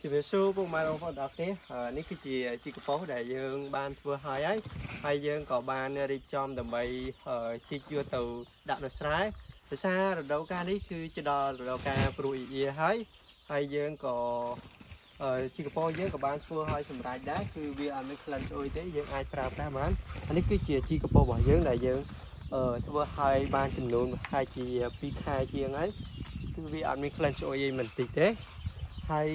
ជំរាបសួរពុកម៉ែបងប្អូនទាំងអស់គ្នានេះគឺជាជីកប៉ុសដែលយើងបានធ្វើហើយហើយហើយយើងក៏បានរៀបចំដើម្បីជីកយកទៅដាក់នៅស្រែដោយសាររដូវកាលនេះគឺជាដល់រដូវកាលព្រួយអ៊ីហើយហើយយើងក៏ជីកប៉ុសយើងក៏បានធ្វើឲ្យសម្រេចដែរគឺវាអត់មានក្លិនស្អុយទេយើងអាចប្រើប្រាស់បានអានេះគឺជាជីកប៉ុសរបស់យើងដែលយើងធ្វើឲ្យបានចំនួនប្រហែលជា2ខែជាងហើយគឺវាអត់មានក្លិនស្អុយអីមិនតិចទេ ហើយ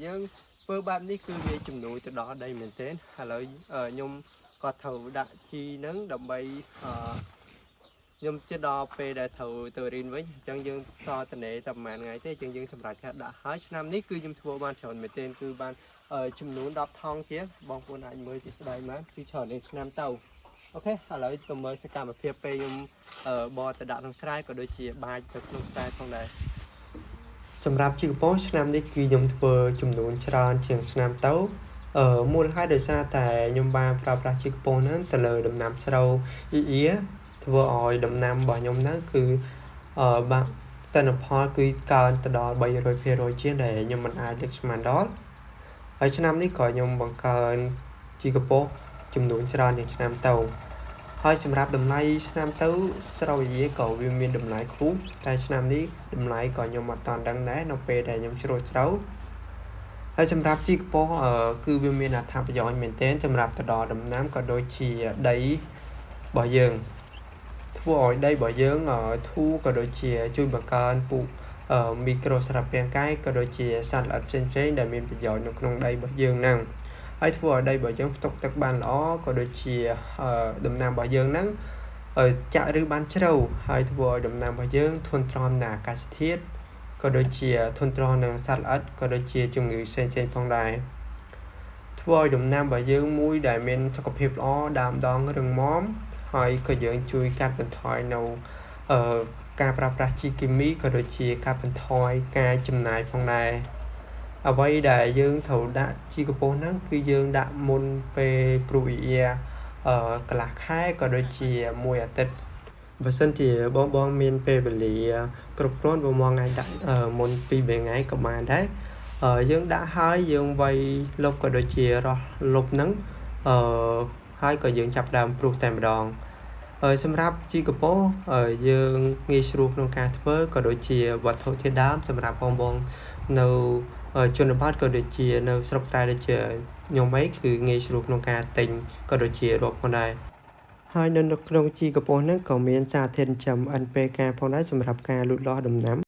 យើងធ្វើបែបនេះគឺវាជំនួយទៅដល់ដីមែនទែនឥឡូវខ្ញុំក៏ត្រូវដាក់ជីហ្នឹងដើម្បីខ្ញុំជិតដល់ពេលដែលត្រូវទៅរៀនវិញអញ្ចឹងយើងសល់តនេតែប្រហែលថ្ងៃទេអញ្ចឹងយើងសម្រេចថាដាក់ហើយឆ្នាំនេះគឺខ្ញុំធ្វើបានច្រើនមែនទែនគឺបានចំនួន10ថង់ជាងបងប្អូនអាចមើលជាស្ដែងបានគឺច្រើនជាងឆ្នាំទៅ OK ឥឡូវទៅមើលសកម្មភាពពេលខ្ញុំបរទៅដាក់ក្នុងស្រែក៏ដូចជាបាចទៅក្នុងស្រែផងដែរ សម្រាប់ជីកប៉ុសឆ្នាំនេះគឺខ្ញុំធ្វើចំនួនច្រើនជាងឆ្នាំទៅមូលហេតុដោយសារតែខ្ញុំបានប្រើប្រាស់ជីកប៉ុសហ្នឹងទៅលើដំណាំស្រូវអ៊ីអ៊ីធ្វើឲ្យដំណាំរបស់ខ្ញុំហ្នឹងគឺបាក់ទិន្នផលគឺកើនទៅដល់300%ជាងដែលខ្ញុំមិនអាចលើកស្មានដល់ហើយឆ្នាំនេះក៏ខ្ញុំបង្កើនជីកប៉ុសចំនួនច្រើនជាងឆ្នាំទៅហើយសម្រាប់តម្លៃឆ្នាំទៅស្រូវអ៊ីក៏វាមានតម្លៃខ្ពស់តែឆ្នាំនេះតម្លៃក៏ខ្ញុំអត់តាន់ដឹងដែរនៅពេលដែលខ្ញុំច្រូតស្រូវហើយសម្រាប់ជីកប៉ុសគឺវាមានអត្ថប្រយោជន៍មែនទែនសម្រាប់ទៅដល់ដំណាំក៏ដូចជាដីរបស់យើងធ្វើឲ្យដីរបស់យើងធូរក៏ដូចជាជួយបង្កើនពូមីក្រូសារពាង្គកាយក៏ដូចជាសត្វល្អិតផ្សេងៗដែលមានប្រយោជន៍នៅក្នុងដីរបស់យើងហ្នឹងហើយធ្វើឲ្យដីរបស់យើងផ្ទុកទឹកបានល្អក៏ដូចជាដំណាំរបស់យើងហ្នឹងចាក់ឫសបានជ្រៅហើយធ្វើឲ្យដំណាំរបស់យើងធន់ទ្រាំនឹងអាកាសធាតុក៏ដូចជាធន់ទ្រាំនឹងសត្វល្អិតក៏ដូចជាជំងឺផ្សេងៗផងដែរធ្វើឲ្យដំណាំរបស់យើងមួយដែលមានសុខភាពល្អដើមដងរឹងមាំហើយក៏យើងជួយកាត់បន្ថយនៅការប្រើប្រាស់ជីគីមីក៏ដូចជាកាត់បន្ថយការចំណាយផងដែរអ្វីដែលយើងត្រូវដាក់ជីកប៉ុសហ្នឹងគឺយើងដាក់មុនពេលព្រុសអ៊ីកន្លះខែក៏ដូចជាមួយអាទិត្យបើសិនជាបងបងមានពេលវេលាគ្រប់គ្រាន់បងបងអាចដាក់មុន2 3ថ្ងៃក៏បានដែរយើងដាក់ហើយយើងវាយលុបក៏ដូចជារោះលុបហ្នឹងហើយក៏យើងចាប់ដើមព្រុសតែម្ដងហើយសម្រាប់ជីកប៉ុសយើងងាយស្រួលក្នុងការធ្វើក៏ដូចជាវត្ថុធាតុដើមសម្រាប់បងបងនៅជនបទក៏ដូចជានៅស្រុកស្រែដូចជាខ្ញុំអីគឺងាយស្រួលក្នុងការទិញក៏ដូចជារាប់ផងដែរហើយនៅក្នុងជីកប៉ុសហ្នឹងក៏មានសារធាតុចិញ្ចឹម NPK ផងដែរសម្រាប់ការលូតលាស់ដំណាំ។